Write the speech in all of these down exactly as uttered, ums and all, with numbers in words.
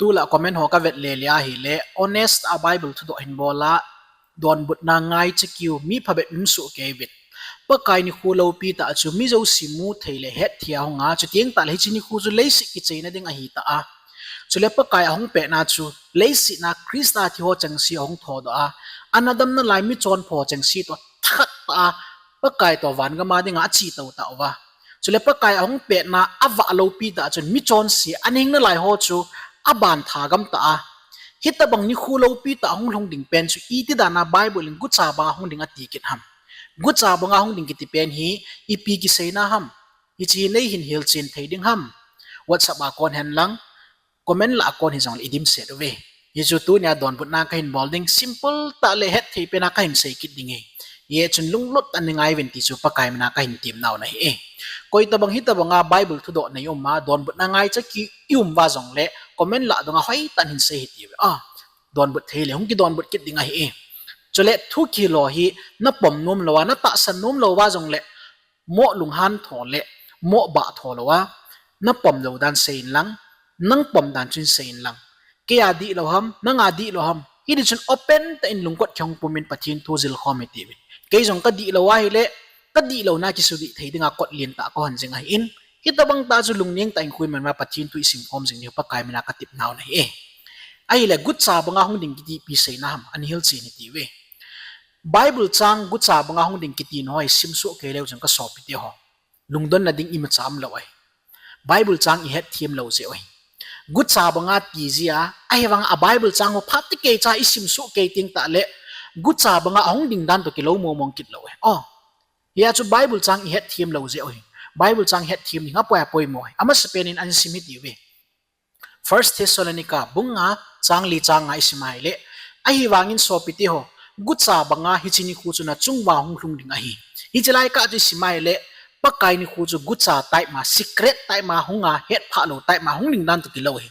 Tulai comment ho kavet lele ahile, honest a Bible thudoh hin bol a, donbutna ngaicha keu, mi phabep um sohkei uvin. Pakai nikho loupi tah chu mi jouse mu thei le hetthei a hung a, chuteng tahle hiche nikho chu leiset kicheina ding ahi tah a. Chule Pakai ahung petna chu, leiset a Christa thi ho chengse ahung thodoh a, ana damna lai michonpha ho chengse toh thakhat tah a, Pakai toh vangam a dinga ache tou tauva. Chule Pakai ahung petna avah loupi tah chun michonse ana hing nalai ho chu aban thagam tah a. Hitobang nikho loupi tah hung lhung ding pen chu iti dan a Bible in gucha banga hung ding ati kit ham? Gucha banga hung ding kiti pen hi ipi kiseina ham? Hiche hi neihin hilchen thei ding ham? WhatsApp a kon hen lang, comment lah a kon hijongle idimset uve. Hichu tunia donbutna kahin bol ding, simple tah le hetthei pen a kahin sei kit ding ahi. Hijeh chun lunglut tah in neingai uvin ti chu Pakai mina kahin temnau ahi e. Koitobang hitobanga Bible thudoh nei um a, donbutna ngaicha keu ium uva jongle, comment lah a donga hoitah in hin sei hitiuve. A, donbut thei le hung kidonbut kit ding ahi e. Chule thu kihil ho hi napom nom louva, natahsan nom louva jongle, moh lunghan tho le moh bah tho louva, napom lou dan sei inlang, nang pom dan chun sei inlang. Kei a dihlou ham, nang a dihlou ham, hiti chun open tah in lungkot kihong pumin Pathen thu jilkhom hitiuvin. Kei jong kadihlou ahile, kadihlouna kisudih thei dinga kot lentah kahon jing ahin, hitobang tah chu lungneng tah in koiman ma Pathen thu isimkhom jing diu Pakai mina katepnau ahi e. Ahile gucha banga hung ding kiti ipi seina ham, ana hilchen hitiuve. Bible chang gucha banga hung ding kiti nahoi simsoh kei leu chun kasopite ho, lungdonna ding imacha umlou ahi. Bible chang ihetthem lou jeh u ahi. Gucha banga ti jeh a, ahivanga a Bible chang ho phat tah keicha isimsoh kei teng tahle, gucha banga ahung ding dan toh kilou mongmong kit lou ahi. O, hia chu Bible chang ihetthem lou jeh u ahi. Bible chang hetthem ding apoi apoimo ahi. Amasapen in ana sim hitiuve. First Thessalonica bung nga chang li chang nga isim ahile, ahivangin sopite ho, gucha banga hiche nikho chu nachunguva hung lhung ding ahi. Hiche lai kah chu isim ahile, Pakai nikho chu gucha type ma, secret type ma hunga, hetphah lou type ma hung ding dan toh kilou ahi.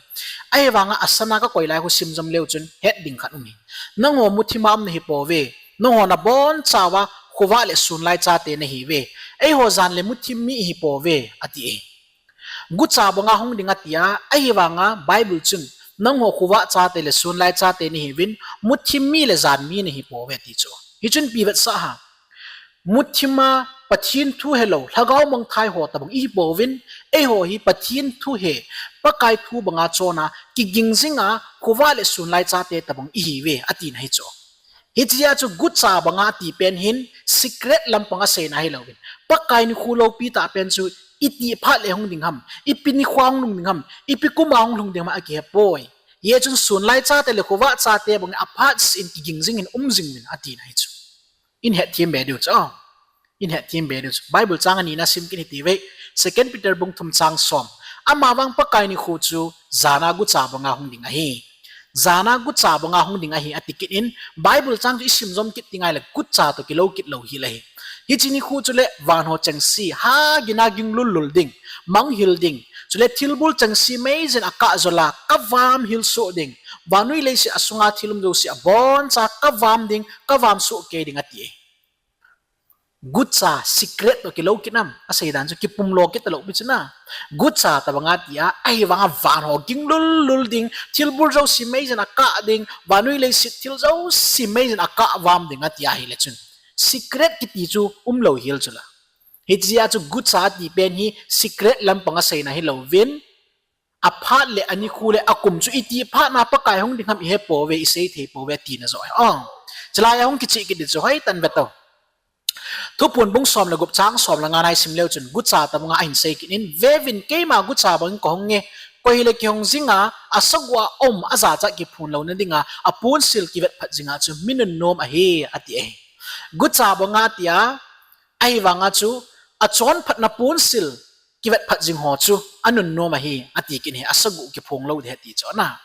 Ahivanga asana kakoi lai khu simjom leu chun het ding khat um ahi. Nangho muthima um nahipouve, nangho nabonchauva khovah le sunlai chate nahiuve. Eiho jan le muthim mi ihipouve, ati ahi. Gucha banga hung ding atia, ahivanga Bible chun, nangho khovah chate le sunlai chate nahiuvin, muthim mi le jan mi nahipouve ati chu. Hichun ipi vetsah ham? Muthima Pathen thu helou, lhagao mangthai ho tobang ihipouvin, eiho hi Pathen thu he, Pakai thu banga chonna kiging jinga, khovah le sunlai chate tobang ihiuve, atina ahi chu. Hichea chu gucha banga ati pen hin secret lampang aseina ahilouvin, Pakai nikho loupi tah pen chu itih phat le hung ding ham, ipi nikhoa hung lhung ding ham, ipi kuma hung lhung ding ham akihepoi. Hijeh chun sunlai chate le khovah chate bang aphat in kiging jingin um jinguvin atina ahi chu. Ihetthem be diu chu. Ihetthem be diu chu. Bible chang anina sim kit hitiuve. Second Peter bung thum chang som. Amavang Pakai nikho chu jana gucha banga hung ding ahi. Jana gucha banga hung ding ahi ati kit in, Bible chang chu isimjom kit teng ahile gucha toh kilou kit lou hel ahi. Hiche nikho chule vanho chengse, ha gina ging lullul ding, manghil ding. Chule thilbol chengse meiyin akah jol a, kavam hil soh ding. Vannoi leiset asunga thil um jouse aboncha kavam ding, kavam soh kei ding ati ahi. Gucha secret toh kilou kit nam, asei dan chu kipumlo kit talou pi chu na. Gucha tobanga tia, ahivanga vanho ging lullul ding, thilbol jouse meiyin akah ding, vannoi leiset thil jouse meiyin akah vam ding ati ahile chun, secret kiti chu umlou hel chula. Hichea chu gucha ati pen hi secret lampang aseina ahilouvin, aphat le anikho le akum chu itih phatna Pakai hung ding ham ihepouve, isei theipouve atina joh ahi. Chulai a hung kicheh kit ding chu hoitah in vetou. Thuphon bung som le gup chang som le nga na isim leu chun gucha tobanga ahin sei kit in, veuvin, keima gucha bangin kahunge, koi hile kihong jinga, asagoh a um ajachat kiphon louna dinga aponsil kivet phat jinga chu mi nunnom ahi ati ahi. Gucha banga tia, ahivanga chu achonphatna ponsil kivet phat jing ho chu anunnom ahi ati kit in, asagoh kiphong lou ding ahi ti chu na.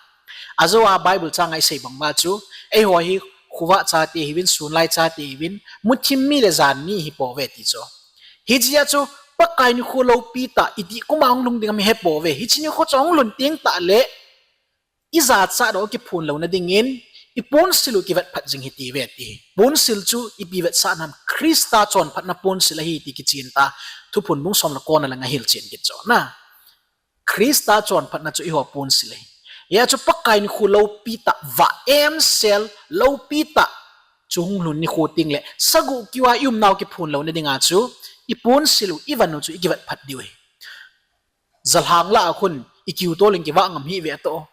Ajou a Bible changa isei bang uva chu, eiho hi khovah chate hiuvin, sunlai chate hiuvin, muthim mi le jan mi hipouve ti chu. Hichea chu Pakai nikho loupi tah itih kuma hung lhung ding ham ihepouve. Hiche nikho chu hung lhun teng tahle, ijachat doh kiphon louna dingin, iponsil u kivet phat jing hitiuve ti. Ponsil chu ipi vetsah nam, Christa chonphatna ponsil ahi ti kichen ta. Thuphon bung som le ko na lang ahilchen kit chu na. Christa chonphatna chu eiho ponsil ahi. Hia chu Pakai nikho loupi tah, vah emsel loupi tah chu hung lhun nikho tengle, saguh kiu a i umnau kiphun louna dinga chu, i ponsil u, i van u chu i kivet phat diu ahi. Jalhang lah a khun i kiu tolin kivah ngam hih ve toh.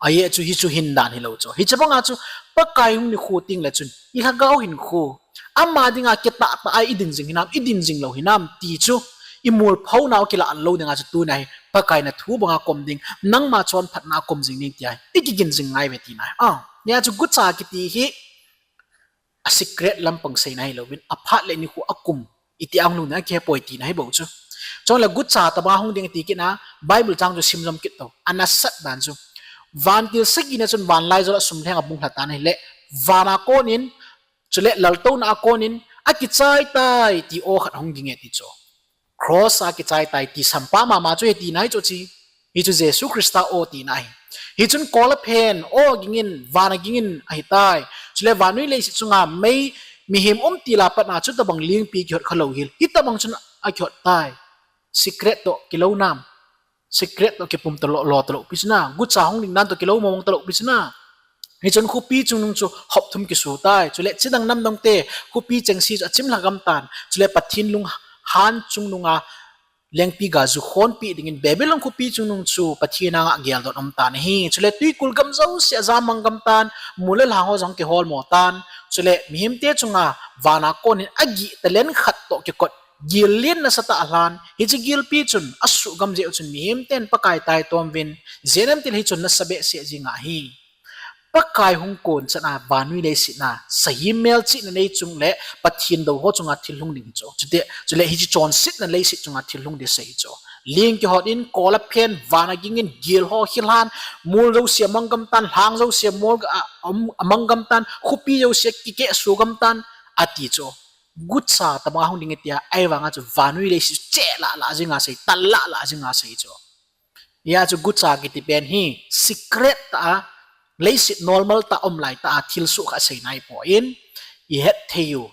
Ajeh chu hichu hindan hilou chu. Hiche banga chu Pakai hung nikho tengle chun i lhagao hinkho, ama dinga kitahtah a i din jing hinam, i din jing lou hinam ti chu i molphounau kilah lou dinga chu tuna hi Pakai na thu banga kom ding, nangma chonphatna a kom jing ding tia i kigin jing ngai ve tina ahi. Hia chu gucha kiti hi a secret lampang seina hilouvin, aphat le nikho, akum, iti a hung lhun ding akihepoi tina ahibou chu. Chule gucha tobanga hung ding ati kitna, Bible chang chu simjom kit tou. Ana sat dan chu, vantil sagina chun vanlaijol a sum lheng a bung lha tan ahile, van a konin, chule laltouna a konin, akichai tai ti aw khat hung ging e ti chu. Cross a kichai tai ti sampa mama chu ahi tina ahi chu che. Hichu Jesu Christa aw tina ahi. Hichun kol aphen, aw agingin, van agingin ahitai. Chule vannoi leiset chunga mei, mihem umtil a patna chutobang lingpi kihot khalou hel, hitobang chun akihot tai. Secret toh kilou nam? Secret toh kipum talou, lou talou pi chu na, gucha hung ding dan toh kilou mong talou pi chu na. Hichun khopi chungnung chu hop thum kisu tai. Chule chidang namdangte khopi chengse chu achim lha gam tan. Chule Pathen lunghan chungnunga lengpi ga ju khonpeh dingin Babylon khopi chungnung chu Pathen anga geldon um tan ahi. Chule twikul gam jouse ajam mang gam tan, mol le lhang ho jong kiholmo tan. Chule mihemte chunga van a konin agih talent khat toh kikot, gel len nasatah alhan. Hiche gelpi chun asuhgam jeh u chun mihemten Pakai taitom uvin, J N M til hichun nasa behseh jing ahi. Pakai hung kon chan a vannoi leiset a sahem melchihna nei chungle Pathen dou ho chunga thil lhung ding hichu. Chule hiche chonsetna leiset chunga thil lhung ding asei hichu. Ling kihot in, kol aphen, van agingin, gel ho khilhan, mol jouse amang gam tan, lhang jouse amol, a, um, amang gam tan, khopi jouse kikehso gam tan, ati chu. Gucha tobanga hung ding e tia, ahivanga chu vannoi leiset chu cheh lah lah jinga sei, tal lah lah jinga sei chu. Hia chu gucha kiti pen hi secret tah a, leiset normal tah a um lai tah a thilsoh khat seina ahipoi, i het theiu,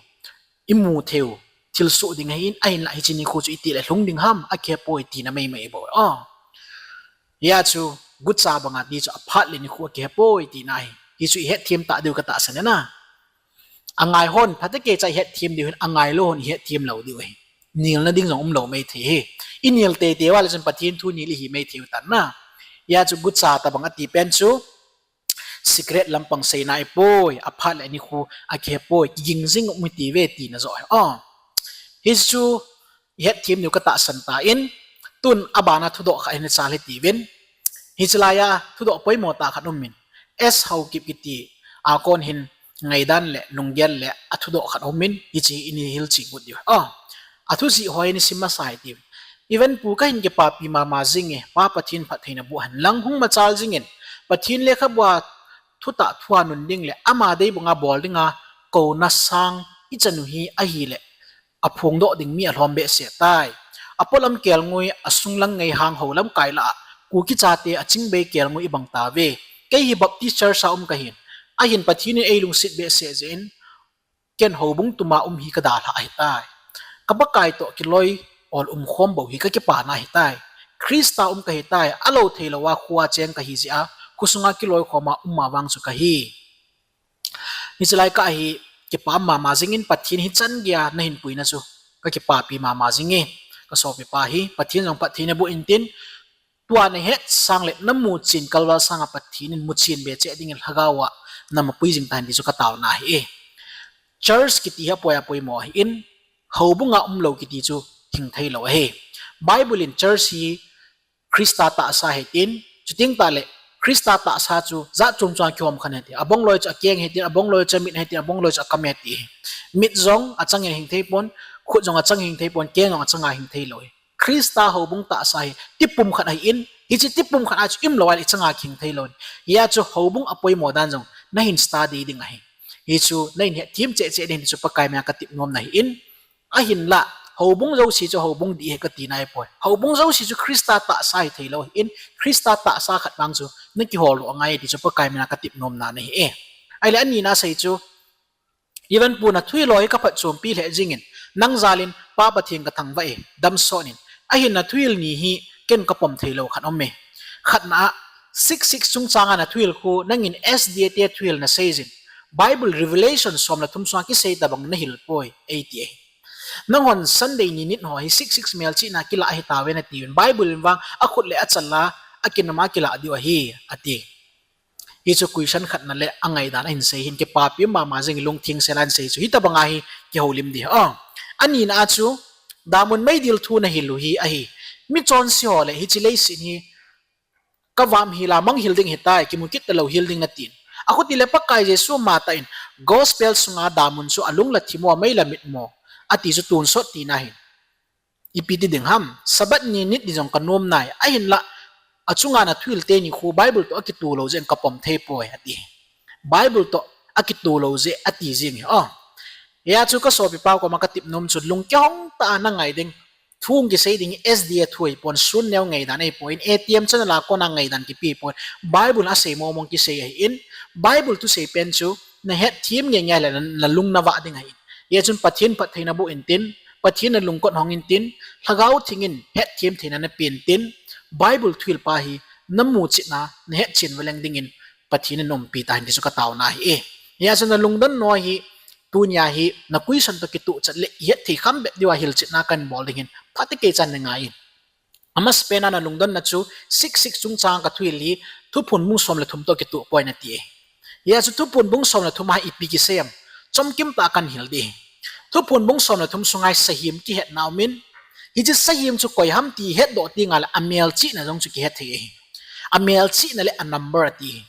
i mu theiu thilsoh ding ahin, ahinla hiche nikho chu itile lhung ding ham akihepoi tina meimei bou. Hia chu gucha banga ti chu aphat le nikho akihepoi tina ahi. Hichu i hetthem tah diu katahsan e na. Angai hon phatecha i hetthem diu ahin, angailou hon i hetthem lou diu ahi. Nilna ding jong umlou mei thei hi. I nil teitei uva le chun Pathen thu nil ihi mei thei u tan na. Hia chu gucha tobang ati pen chu secret lampang seina ahipoi, aphat le nikho akihepoi, kiging jing um hite ve tina joh ahi. Hichu i hetthem diu katahsan tan, tun abana thudoh khat hin chal hitiuvin. Hiche laiya thudoh poimo tah khat umin, S Haokip kiti a kon hin ngaidan le lunggel le athudoh khat aumin, hiche hi ini hilchen got diu. Athujih ho hi ini sim masa hitiuvin. Ivanpu, kahin kipapi mama jinge, Pa Pathen phattheina boh hen lang, hung machal jingin, Pathen lekhabua thutah thua nun ding le ama deibanga bol dinga kouna sang ichan u hi ahile, aphongdoh ding mi alhom behseh tai. Apolam kelngoi, asunglang ngeihang ho lamkai lah a Kuki chate aching bei kelngoi ibang tauve. Kei hi Baptist Church a um kahin, ahin Pathen in eilungset behseh jeh in, ken houbung tuma um hi kadalhah ahitai. Ka Pakai toh kiloi ol umkhom bou hi kakipana ahitai. Christa um kahitai, alou theilouva khoa cheng kahi jeh a, khosunga kiloikhoma um ma vang chu kahi. Hiche lai kah hi kipah mama jingin, Pathen hichan geiya nahin puina chu kakipapi mama jinge, kasopipa hi Pathen jong phatthei naboh intin, tua nahet sang le namuchen kalval sanga Pathen in muchen be cheh dingin lhagao a namapui jing tahen ti chu kataona ahi e. Church kiti hi apoi apoimo ahin, houbunga umlou kiti chu hing theilou ahi. Bible in church hi Christa tahsa ahi tin, chuteng tahle Christa tahsa chu jat chom chom a kihom khen ahi ti, abongloi chu akeng ahi tin, abongloi chu amit ahi tin, abongloi chu akam ahi ti. Mit jong achangin hing theipon, khut jong achangin hing theipon, keng jong achanga hing theilou ahi. Christa houbung tahsa hi tipum khat ahin, hiche tipum khat a chu imlou ahile ichanga kihing theilou ahi. Hia chu houbung apoimo dan jong nahin study ding ahi. Hichu nahin hetthem cheh cheh ding ti chu Pakai mina katep nomna ahin, ahinla houbung jouse chu houbung dih ahi katina ahipoi. Houbung jouse chu Christa tahsa ahi theilou ahin, Christa tahsa khat vang chu nakihol lou angai ti chu Pakai mina katep nomna ahi e. Ahile anina sei chu, Ivanpu, nathuhil ho hi kaphatchompi lheh jingin, nang jalin Pa Pathen kathangvah e, damsot in. Ahin nathuhil ni hi ken kapom theilou khat aume. Khatna a, six six chungchanga na thuhil khu, nangin S D A te thuhil na seijin, Bible Revelation som le thum sunga kisei tabang na hil poi, eiti ahi. Nanghon Sunday ni nit ho hi six six melchihna kilah ahi tauve natiuvin, Bible in vang akhut le achal a, akinama kilah diu ahi, ati. Hichu question khatna le angaidan ahin sei hin kipapi mama jing lungtheng sel a ahin sei chu hitabanga hi kihoulim ding. Anina a chu, damun meidil thu na hil u hi ahi. Michonse ho le hiche leiset hi kavam hila manghil ding hitai, kimu kit talou hil ding natin. Achuti le Pakai Jesu matah in, gospel sunga damun chu alung la thim uva mei la mit mo, ati chu tonsot tina ahin. Ipi ti ding ham, Sabbath ni nit ni jong kanom nai, ahinla, achunga na thuhil teni khu Bible toh akitoh lou jeh in kapom thei poi, ati. Bible toh akitoh lou jeh ati jing hi. Hia chu kasopipa koma katep nom chu lungkihong tah a na ngai ding. Thu kisei ding S D A thu ahipon, sun neo ngaidan ahipoi, A T M channel a kona ngaidan kipe ahipoi. Bible asei mong mong kisei ahin, Bible thusei pen chu nahetthem ngei ngei le nalung navah ding ahin. Hia chun Pathen phattheina boh intin, Pathen nalungkot hong intin, Lhagao Theng in hetthem theina napen tin, Bible thuhil pa hi namu chetna, nahetchen valeng dingin Pathen in naumpi tahen ti chu kataona ahi. Hia chun nalungdon noi hi, tunia hi na question toh kitoh chet le ihet thei kham bep diuva hilchetna kahin bol ding hin, phatecha nangaiyin. Amasapen a nalungdonna chu six six chungchang kathuhil hi Thuphon bung som le thum toh kitoh poi nati. Hia chu Thuphon bung som le thum a ipi kisei ham, chomkim tah a kahin hil ding. Thuphon bung som le thum sunga sahem kihetna aumin, hiche sahem chu koi ham ti hetdoh tengle amelchihna jong chu kihet thei ahi. Amelchihna le a number ati.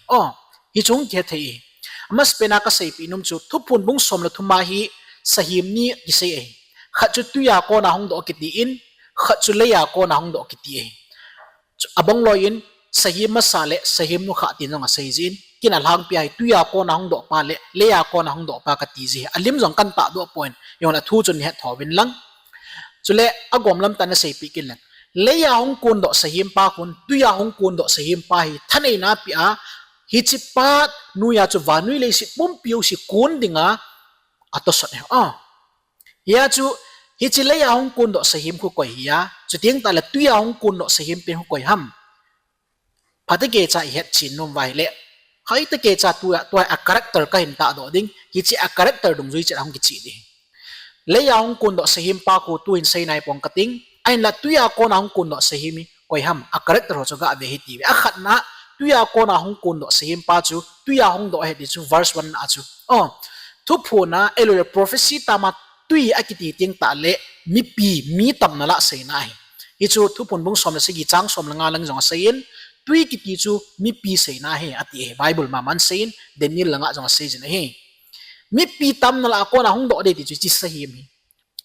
Hichu kihet thei ahi. Amasapen a kaseipeh nom chu Thuphon bung som le thum a hi sahem ni kisei ahi. Khat chu twi a kona hungdoh kiti in, khat chu lei a kona hungdoh kiti ahi. Abang loi in, sahem masa le sahem nukhah tin jong asei jin, kin alhangpi a hi twi a kona hungdoh pa le lei a kona hungdoh pa kati ji. Alim jong kahin tahdoh poi, jongle thu chun nahet tho uvin lang. Chule agom lam tah a naseipeh kit leng, lei a hung kondoh sahem pa khun twi a hung kondoh sahem pa hi thaneina apeh a, hiche pa noiya chu vannoi leiset pumpi jouse kon dinga atosot ahi. Hia chu, hiche lei a hung kondoh sahem khu koi hia, chuteng tahle twi a hung kondoh sahem pen khu koi ham, phatecha ihetchen nom uva ahile, hoitecha tua, tua a character kahin tahdoh ding, hiche a character dungjui chet a hung kicheh ding. Lei a hung kondoh sahem pa khu tuhin sei naipong kating, ahinla twi a kona hung kondoh sahem hi koi ham, a character ho chu gave hite. Akhatna, twi a kona hung kondoh sahem pa chu twi a hungdoh ahi ti chu verse one na a chu. Thuphon a, ahiloule prophecy tam a twi akiti teng tahle mipi, mi tamna lah seina ahi. Hichu Thuphon bung som le sagi chang som le nga lang jong aseiyin, twi kiti chu mipi seina ahi ati ahi. Bible maman seiyin, Daniel langa jong aseijin ahi. Mipi tamna lah a kona hungdoh ding ti chu hiche sahem hi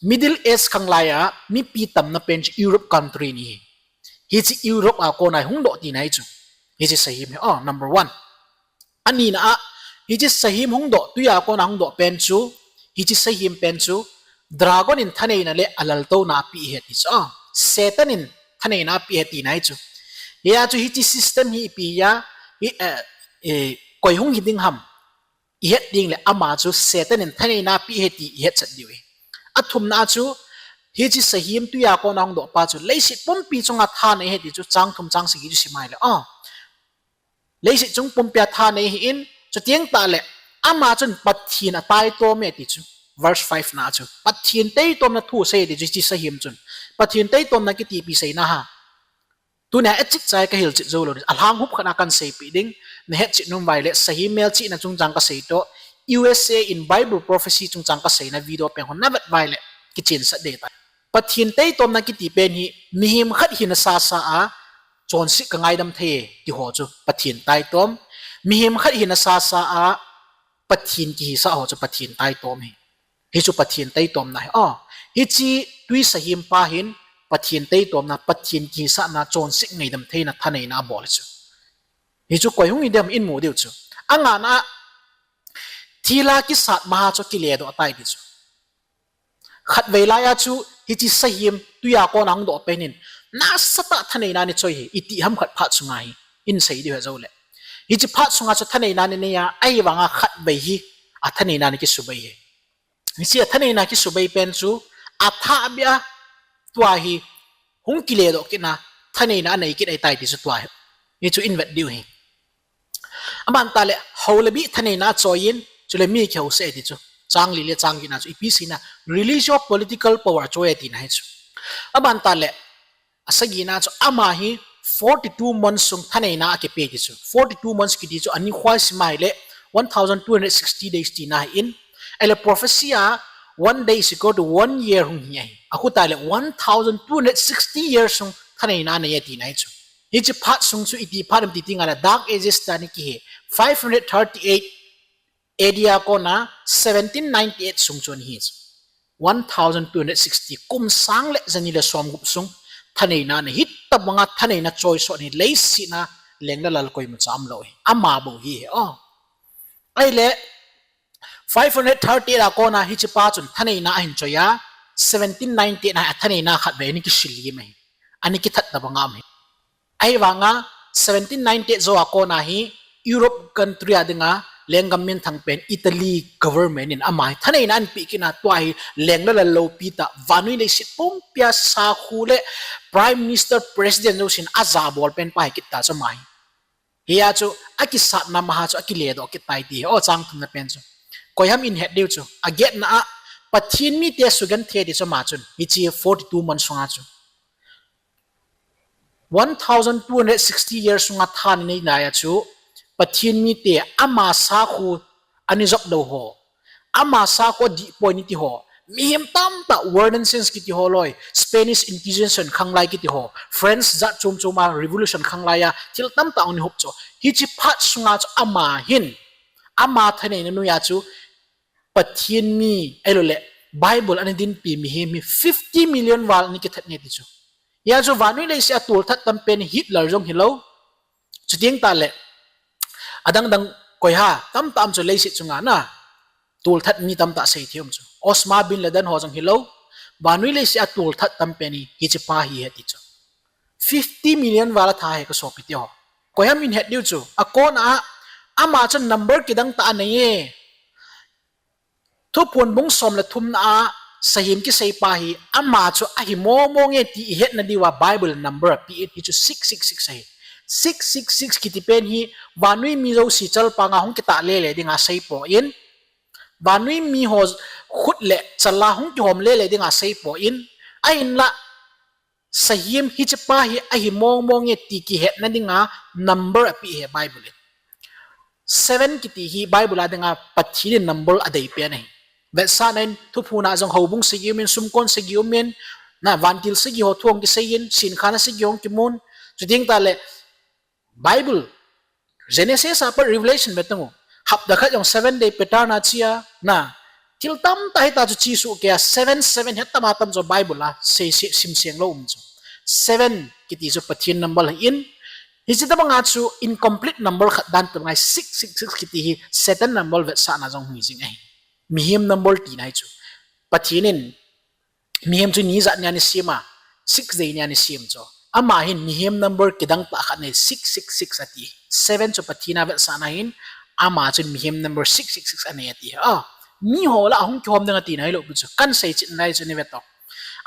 Middle East khanglai a mipi tamna pen chu Europe country ni hi. Hiche Europe a kona hungdoh tina ahi chu. Hiche sahem hi, number one. Anina a, hiche sahem hungdoh, twi a kona hungdoh pen chu, hiche sahem pen chu dragon in thaneina le alaltouna apeh ahi ti chu. Satan in thaneina apeh ahi tina ahi chu. Hia chu hiche system hi ipi hia, koi hung hiding ham ihet tengle ama chu Satan in thaneina apeh ahi ti ihetchet diu ahi. Athumna a chu, hiche sahem twi a kona hungdoh pa chu leiset pumpi chunga thanei ahi ti chu chang thum chang sagi chu sim a ahile, leiset chung pumpi a thanei ahin, chuteng tahle ama chun Pathen ataitom e ti chu, verse five na chu Pathen taitomna thu asei ti chu hiche sahem chun. Pathen taitomna kiti ipi seina ham, tunia achitchai kahilchet joulou, alhang hup khat a kahin seipeh ding, nahetchet nom uva ahile sahem melchihna chungchang kasei toh, U S A in Bible prophecy chungchang kaseina video pen ho navet uva ahile kichensah ding tai. Pathen taitomna kiti pen hi mihem khat hina sasa a chonset kangaidam thei e ti ho chu Pathen taitom. Mihem khat hina sasa a Pathen kihisah ho chu Pathen taitom ahi. Hichu Pathen taitomna ahi. Hiche twi sahem pa hin Pathen taitomna, Pathen kihisahna, chonset ngaidam theina, thaneina abol ahi chu. Hichu koi hung hidem in mu diu chu. Angana a, thil a kisat maha chu kiledoh tai ti chu. Khatvei lai a chu hiche sahem twi a kona hungdoh pen hin nasatah thaneina neichoi hi, iti ham khat phat sunga hi, in sei diu ahi jouleh. Hiche phat sunga chu thaneina nanei a, ahivanga khatvei hi athaneina nakisubei hi. Hiche athaneina kisubei pen chu athahbeh a tua hi hung kiledoh kitna thaneina anei kit ahitai ti chu tua hi. Hichu in vet diu hi. Aban tah le, hou le bih thaneina choi in, chule mi kihou sah e ti chu. Chang li le chang gina chu ipi seina, release your political power choi e tina hi chu. Aban tah le, asagina chu ama hi forty-two months sung thaneina akipe ti chu. Forty-two months kiti chu ani khoi sima hile, one thousand two hundred sixty days tina hi in. Ahile prophecy a one day is equal to one year hung hi ahi. Akhu tah le one thousand two hundred sixty years sung thaneina nei e tina hi chu. Hichi phat sung chu iti phat em ti ti nga le Dark Ages tani kihe. Five hundred thirty-eight A D a kona seventeen ninety-eight sung chu ahi chu. One thousand two hundred sixty kum sang le jani le som gup sung thaneina nei, hitabanga thaneina choi sot hi leiset a leng le lal koima cha umlou hi. Ama bou hi he o. Ahile five hundred thirty-eight a kona hichi pa chun thaneina ahin choi a, seventeen ninety-eight a thaneina khat ve ani kisil hi mai. Ani kithat tabanga um hi. Ahivanga seventeen ninety-eight jou a kona hi Europe country a dinga lenggam minthang pen Italy government in ama hi thaneina ahin pe kit na tua hi leng le lal loupi tah vannoi leiset pumpia sakhu le Prime Minister President jousen ajabol pen pa hi kit ta chu ama hi. Hia chu akisatna maha chu akile doh kit tai ti hi. O chang thumna pen chu. Koiham in het diu chu. Agetna a Pathen mite sugenthei ti chu ama chun. Hichi forty-two months sunga chu. One thousand two hundred sixty years sunga thaneina nei a chu Pathen mite ama sakhu ani jop lou ho. Ama sakhu adih poi niti ho. Mihem tamtah Waldenses kiti ho loi, Spanish Inquisition khanglai kiti ho, French jat chom chom a revolution khanglai a thil tamtah ani hop chu. Hichi phat sunga chu ama hin, ama thaneina noiya chu Pathen mi, ahilou le, Bible ani dinpi mihem hi fifty million val ani kithat ne ti chu. Hia chu vannoi leiset a tolthat tam pen Hitler jong hilou. Chuteng tah le, adang dang koiham tamtah um chu leiset chunga na, tolthat mi tamtah seithei um chu. Osama bin Laden ho jong hilou, vannoi leiset a tolthat tam pen hi, hichi pa hi he ti chu. Fifty million val atha he ka sopite ho. Koiham in het diu chu, akona a, ama chun number kidang tah anei e. Thuphon bung som le thumna a, sahem kisei pa hi, ama chu ahi mong mong e ti ihetna diuva Bible number ape in, hichu six six six ahi. Six six six kiti pen hi, vannoi mi jouse chalpanga hung kitah lele dinga seipoi. Vannoi mi ho khut le chal a hung kihom lele dinga seipoi. Ahinla, sahem hichi pa hi ahi mong mong e ti kihetna dinga number ape he Bible in. Seven kiti hi Bible a dinga Pathen in number adei pen ahi. Vetsahna in Thuphon a jong houbung sagi umin, sumkon sagi umin, na vantil sagi ho thu hung kisei in, sinkhana sagi hung kimun, chuteng tah le Bible, Genesis a pat Revelation ve tang u. Hapta khat jong seven day pattern a che a, na, thil tamtah hita chu che soh kei a, seven seven hetama tam chu Bible a sei, sei, simseng lou um chu. Seven kiti chu Pathen number ahin, hichi tabanga chu incomplete number khat dan tabanga six six six kiti hi Satan number vetsahna jong hi jing ahi. Mihem number tina hi chu. Pathen in mihem chu ni ijat nia ana sem a, six day nia ana sem chu. Ama hin mihem number kidang tah khat nei, six six six ati. Seven chu Pathen a vetsahna ahin, ama chun mihem number six six six anei ati. A, miho lah a hung kihom ding atina hilou chu. Kan sei chet nai chu ni ve to.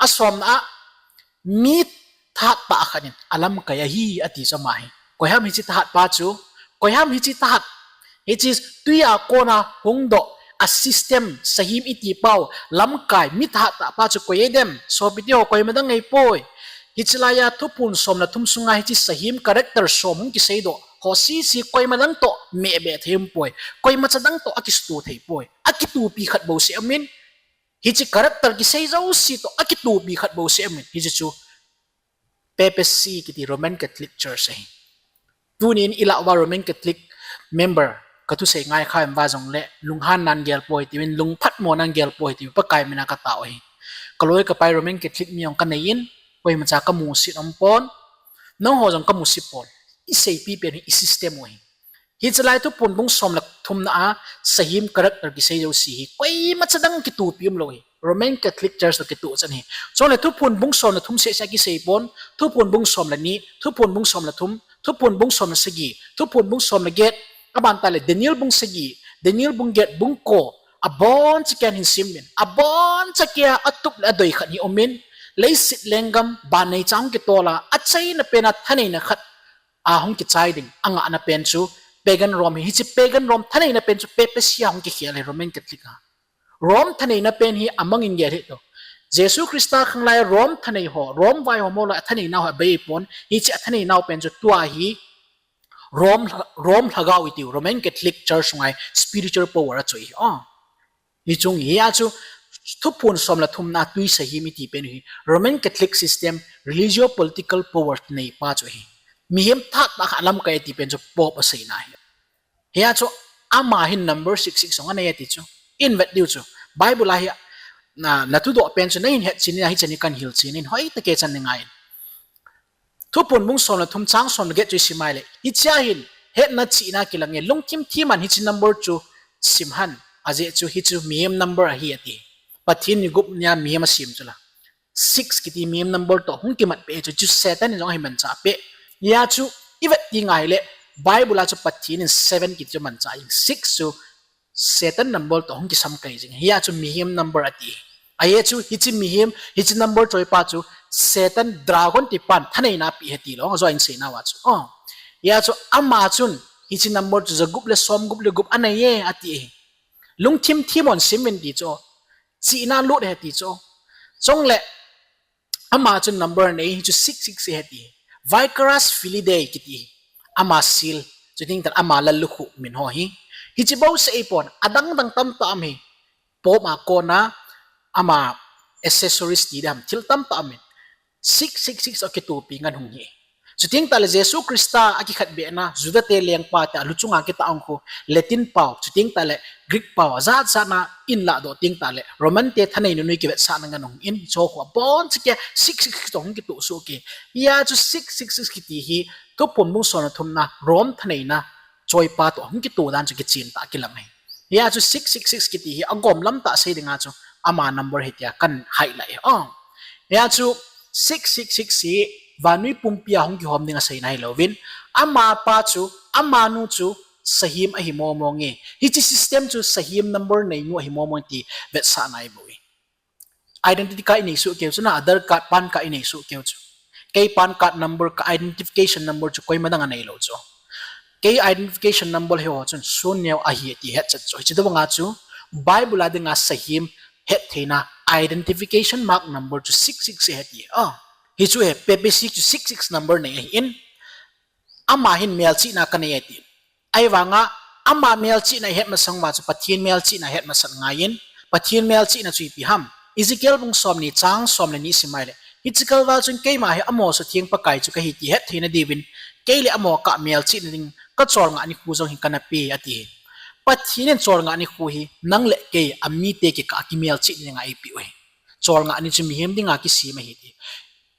Asomna a, mi thahat tah khat in alamkai ahi ati chu ama hi. Koiham hichi thahat pa chu, koiham hichi thahat. Hichi tui a kona hungdoh a system, sahem iti pau, lamkai, mi thahat tah pa chu koi ahi dem, sopite ho, koima dang ahipoi. Hichi laiya Thuphon som le thum sunga hichi sahem character som hung kiseidoh ho sese koima dang toh mehbeh thei umpoi. Koimacha dang toh akisuto thei poi. Akitopi khat bouseh umin, hichi character kisei jouse toh akitopi khat bouseh umin. Hichi chu Papacy kiti Roman Catholic Church ahi. Tunin ilah uva Roman Catholic member, kathusei ngaikha em uva jongle, lunghan nan gel poi tiuvin, lungphatmo nan gel poi tiuvin, Pakai mina katao ahi. Kaloi kapai Roman Catholic mi jong kanei in, koimacha kamusit umpon, nangho jong kamusit pon, iseipi pen hi i system u ahi. Hichi lai Thuphon bung som le thumna a, sahem character kisei jouse hi, koimacha dang kitopi umlou hi. Roman Catholic Church toh kitoh chan hi. Chule Thuphon bung som le thum sehseh a kisei pon, Thuphon bung som le ni, Thuphon bung som le thum, Thuphon bung som le sagi, Thuphon bung som le get, aban tah le Daniel bung sagi, Daniel bung get, bung ko, abonchan hin simin, abonchan a atup le adoi khat hi umin, leiset lenggam, ban neicha hung kitol a, achaina pena thaneina khat, a hung kichai ding, angahna pen chu pagan Rome hi, hiche pagan Rome thaneina pen chu papacy a hung kikhel hi, Roman Catholic a. Rome thaneina pen hi amangin gel hih to. Jesu Christa khanglai Rome thanei ho, Rome vai ho mo la athaneina ho abei pon, hiche athaneina ho pen chu tua hi Rome, Rome lhagao itiu, Roman Catholic Church ngai spiritual power achu hi. Oh. Hichung hi a chu thuphon som le thumna tui sahim iti pen hi Roman Catholic system religio political power neipa chu hi. Mihem that ta kha lamkai iti pen chu Pope aseina hi. Hia chu ama hin number six six jong anei ati chu. In vet diu chu. Bible a hi na, na thudoh pen chu na hin het chin in, hiche ni kan hil chin in, hoi ta ke chan ni ngai in. Thuphon bung som le thum chang som le get chu isim ai le. Hichea hin hetna chihna kilang e, lungthim thim in hiche number chu sim hen. Ajeh chu hichu mihem number ahi ati. Pathen ni gup nia mihem asem chu la. Six kiti mihem number toh hung kimat peh chu, chu Satan in jong ahi manchah peh. Hia chu i vet ti ngai le, Bible a chu Pathen in seven kiti chu manchah in, six chu Satan number toh hung kisam kai jing. Hia chu mihem number ati. Ahi chu hiche mihem, hiche number choipa chu Satan dragon tipan thaneina apeh e ti lou, ajo in seina uva chu. Oh. Hia chu ama chun hiche number chu jagup le somgup le gup anei e ati. Lungthim thim in sim in ti chu. Chihna lut e ti chu. Chule ama chun number nei hi chu six six ahi ti. Vicarius Filii kiti. Ama seal. Chuting tan ama lallukhuh min ho hi. Hiche bouseh ahipon, adang dang tamtah um hi. Pope a kona ama accessories ti dam thil tamtah um in. Six six six a kitopi ngen hung hi. Chuting tah le Jesu Christa akikhetbehna, Juda te lengpa te alu chunga kitah hung khu, Latin pao, chuting tah le Greek pao, ajat jat na in ladoh ting tah le Roman te thanei nunui kivetsahna ngen hung in, chu khu abon cheh kia six six six toh hung kitoh soh kei. Hia chu six six six kiti hi Thuphon bung som le thumna Rome thaneina choipa toh hung kitoh dan chu kichen tah kilang e. Hia chu six six six kiti hi agom lam tah sei dinga chu ama number hi tia kan highlight e. Oh. Hia chu six six six hi vannoi pumpi a hung kihom ding aseina hilouvin, amapa chu, amanu chu sahim ahi mong mong e. Hiche system chu sahim number neinu ahi mong mong ti vetsahna ahi bou e. Identity card inei soh keu chu, na Aadhaar card, PAN card inei soh keu chu. Kei PAN card number, ka identification number chu koima dang anei lou chu. Kei identification number hi ho chun sunneo ahi ti hetchet chu. Hiche tobanga chu Bible a dinga sahim hettheina identification mark number chu six six ahi ti. Ah, hichu hi papacy chu six six number nei ahin. Ama hin melchihna kanei ati. Ahivanga ama melchihna ihet masang uva chu Pathen melchihna het masat ngaiyin, Pathen melchihna chu ipi ham? Ezekiel bung somni chang som le ni sim ai le, hiche kalval chun keima hi amaho sutheng Pakai chu kahi ti hettheina diuvin, kei le amaho kah melchihna ding kacholngah nikho jong hi kana pe ati hi. Pathen in cholngah nikho hi nang le kei amite kikah a kimelchihna dinga eipeh u ahi. Cholngah ni chu mihem dinga kisem ahi ti.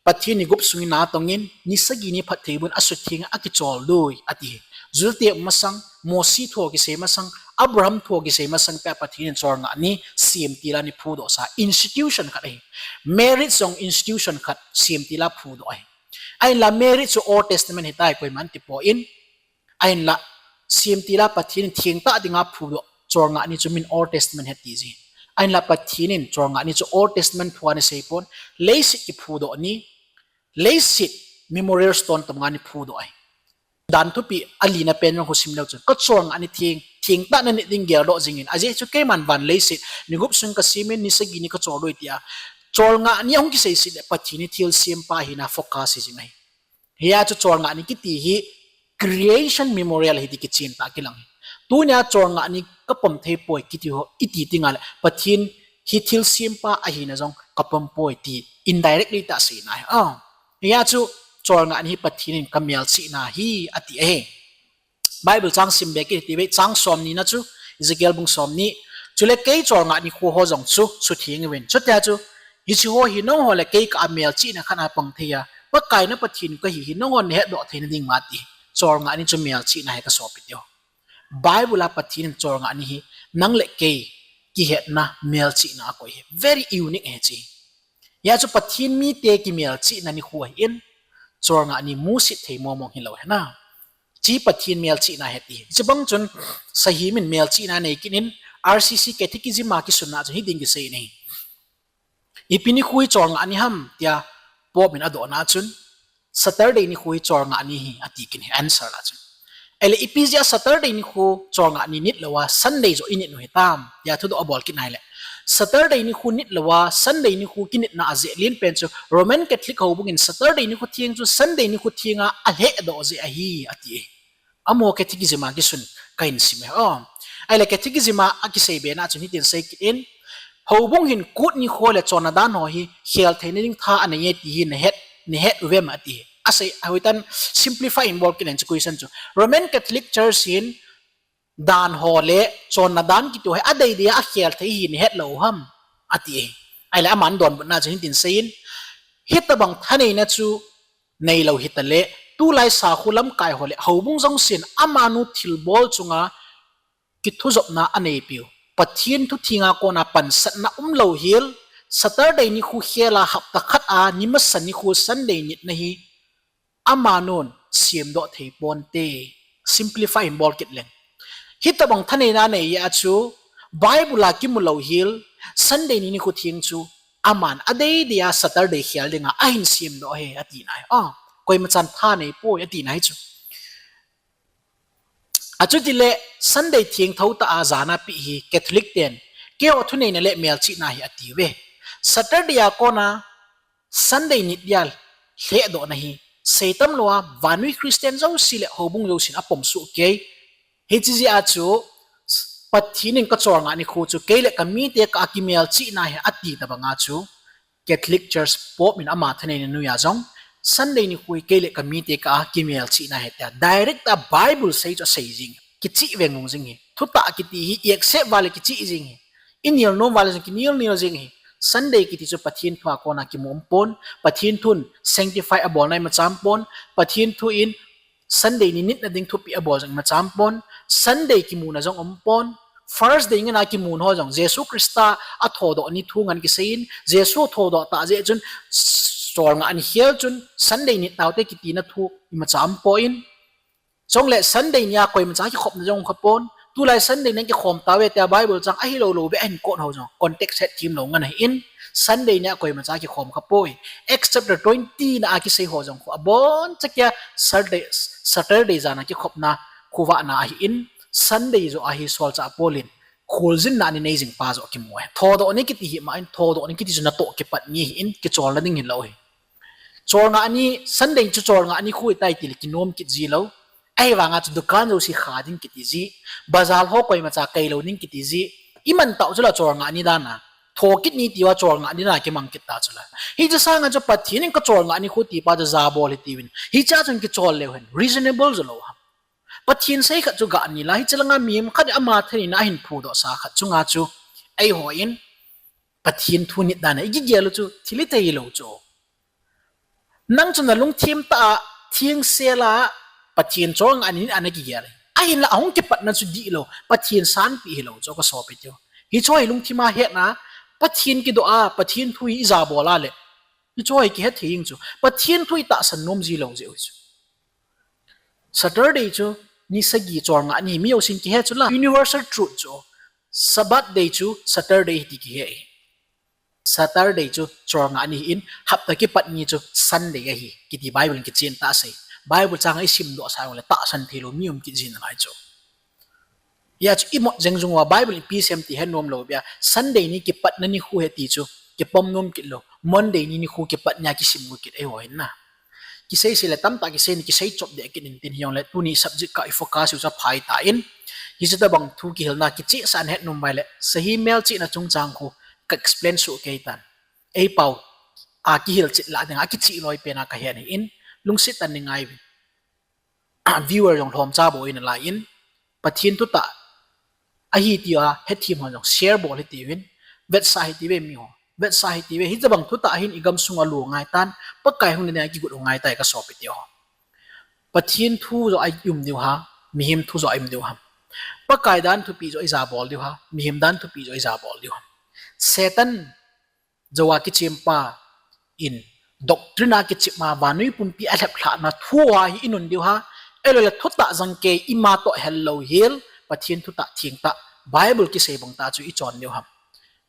Pathen ni gup sungin natongin, ni sagi ni phatthei bun asutheng a akichol doi ati hi. Judate masang, Mosi thu kisei masang, Abraham thu kisei masang peh a Pathen in cholngah ni semtil a ni phudoh sa institution khat ahi. Marriage jong institution khat semtil a phudoh ahi. Ahinla marriage chu Old Testament hitai koiman tipon, ahinla semtil a Pathen in thengtah dinga phudoh cholngah ni chu min Old Testament ahi ti ji. Ahinla Pathen in cholngah ni chu Old Testament thu a aseipon, leiset kiphudoh ni, leiset memorial stone tobanga ni phudoh ahi. Dan thupi alina pen jong khu sim leu chun, kacholngah ni theng, thengtah nanit ding geldoh jingin, ajeh chu keiman van leiset ni gup sung kasemin, ni sagi ni kachol doi tia cholngah ni ahung kiseiset le Pathen hi thilsempa ahina focus hi jing ahi. Hia chu cholngah ni kiti hi creation memorial ahi ti kichen tah kilang hi. Tunia cholngah ni kapom thei poi kiti ho iti tinga le Pathen hi thilsempa ahina jong kapom poi ti indirectly tah seina ahi. Ah, hia chu cholngah ni hi Pathen in kamelchihna ahi ati ahi. Bible chang sim be kit hite ve, chang somni na chu, Ezekiel bung somni. Chule kei cholngah nikho ho jong chu sutheng uvin, chutia chu hiche ho hi nangho le kei kah a melchihna khat a pang thei a, Pakai na Pathen kahi hi nanghon nahetdoh theina dinga ti. Cholngah ni chu melchihna ahi kasopi teho. Bible a Pathen in cholngah ni hi nang le kei kihetna melchihna akoi hi. Very unique ahi hiche. Hia chu Pathen mite kimelchihna nikho ahin, cholngah ni musit thei mong mong hilou ahi na. Hiche Pathen melchihna ahi ti. Hiche bang chun sahim in melchihna nei kit in, R C C Catechism a kisunna chun hiding kisei in ahi. Ipi nikho hi cholngah ni ham tia Pope in adohna chun, Saturday nikho hi cholngah ni hi ati kit in ahi answer lah chun. Ahile ipi jeh a Saturday nikho cholngah ni nit lou a Sunday joh init u hitam tia thudoh abol kit nahile, Saturday nikho nit lou a Sunday nikho kinitna ajeh lenpen chu Roman Catholic houbung in Saturday nikho theng chu Sunday nikho theng a alhehdoh jeh ahi ati. Amaho Catechism a kisun kahin sim e. Ahile Catechism a akisei bena chun hitin sei kit in, houbung hin kut nikho le chonna dan ho hi khel theina ding tha anei e ti hi nahet, nahet uvem ati. Asei, ahoitan simplify in bol kit in chu question chu, Roman Catholic Church hin dan ho le chonna dan kiti ho hi adeidei a akhel thei hi nahet lou ham ati. Ahile aman donbutna chu hitin sei in, hitobang thaneina chu neilou hitale, tulai sakho lamkai ho le houbung jousen amanu thilbol chunga kithujopna aneipiu, Pathen thu thenga kona pansatna umlou hel, Saturday nikho khel a hapta khat a ni masa nikho Sunday nitna hi amanun semdoh thei ponte. Simplify in bol kit leng, hitobang thaneina nei a chu Bible a kimu lou hel, Sunday ni nikho theng chu aman adeidei a Saturday khel dinga ahin semdoh ahi atina ahi. Koimachan tha neipoi atina ahi chu. Achutile Sunday thengtho tah a jana peh hi Catholic ten keiho thuneina le melchihna hi atiuve. Saturday a kona Sunday nit dia lhehdohna hi seitam lou a vannoi Christian jouse le houbung jousen apom sohkei. Hiche jeh a chu Pathen in kacholngah nikho chu kei le kamite kah a kimelchihna ahi ati tobanga chu Catholic Church Pope in ama thaneina noiya jong Sunday nikho hi kei le kamite kah a kimelchihna ahi tia direct a Bible sei chu asei jeng, kicheh veng vung jeng hi. Thutah kiti hi i accept uva le kicheh jeng hi, inel nom uva le jong kinel nel jeng hi. Sunday kiti chu Pathen thua kona kimu umpon, Pathen thun sanctify abolna imacha umpon, Pathen thu in Sunday ni nitna ding thupeh abol jong imacha umpon, Sunday kimuna jong umpon, First Day ngena kimun ho jong Jesu Christa athodoh ni thu ngen kiseiyin, Jesu thodoh tah jeh chun cholngah ni khel chun Sunday nit taute kitina thu imacha umpon, chule Sunday nia koimacha kikhopna jong khapon, tulai Sunday nia kikhom tauve tia Bible chang ahilou lou beh ahin quote ho jong context hetthem lou ngen ahin, Sunday nia koimacha kikhom khapoi. Acts chapter twenty na a kisei ho jong khu aboncha kia Saturday, Saturday jana kikhopna, khovahna ahin, Sunday joh ahi solchah Paul in kholjinna anei jing pa joh kimu ahi. Thodoh ni kiti hi ma in, thodoh ni kiti chu natoh kipat ni ahin, kicholna ding hilou ahi. Cholngah ni, Sunday chu cholngah nikho ahitai tile kinom kit ji lou. Ahivanga chu dukan jouse kha ding kiti ji, bazar ho koimacha kailou ding kiti ji. Iman tau chula cholngah ni dana, thokit ni tiuva cholngah ni dana kimang kit ta chula. Hiche sanga chu Pathen in kacholngah nikho tipa chu jabol hitiuvin, hichea chun kichol leu hen reasonable jolou ham? Pathen sei khat chu gah nila, hiche langa mihem khat in ama thaneina ahin phudohsa khat chunga chu eihon Pathen thu nit dana ikigel u chu thil hithei lou chu. Nang chu nalungthim tah a thengsel a Pathen cholngah ni nit a nakigel ahi. Ahinla ahung kipatna chu dihlou, Pathen sanpeh hilou chu kasopiteho. Hicheho hi lungthima hetna, Pathen kidoh a Pathen thu hi ijabol a leh, hicheho hi kihethei jeng chu. Pathen thu itahsan nom ji lou jeh u hichu. Saturday chu ni sagi cholngah ni mi jousen kihe chula, universal truth chu. Sabbath day chu Saturday hiti kihe ahi. Saturday chu cholngah ni ahin, hapta kipat ni chu Sunday ahi kiti Bible in kichen tah asei. Bible chang a isimdohsa jongle tahsan theilou mi um kit ji nalai chu. Hijeh chun imut jeng jeng uva Bible in ipi asei em ti henom lou beh a, Sunday ni kipatna nikho ahi ti chu kipom nom kit lou, Monday ni nikho kipat nia kisim u kit eiho hin na. Kisei sei le tamtah kisei ni kisei chop deh kit intin, hijongle tuni subject kah i focus u chu aphai tan. Hiche tobang thu kihilna kichehsah a nahet nom uva ahile, sahi melchihna chungchang khu ka explain soh kei tan. Eipao a kihilchet lah dinga kicheh loi pen a kahet ahin, lungset tah in ngai uvin. Viewer jong lhomcha bou in nalai in, Pathen thutah ahi tia hethem ho jong share bol hitiuvin, vetsah hitiuve miho, vetsah hitiuve, hitobang thutah hin igamsung a lu angaitan, Pakai hung na dinga kigot u angaitai kasopiteho. Pathen thu joh a i um diu ham, mihem thu joh a i um diu ham? Pakai dan thupeh joh ijabol diu ham, mihem dan thupeh joh ijabol diu ham? Satan jouva kichempa in doctrine a kichep a vannoi pumpi alheplhahna thu a hi inun diu ham, ahiloule thutah jangkei ima toh hellou hel, Pathen thutah thengtah, Bible kisei bang tah chu ichon diu ham?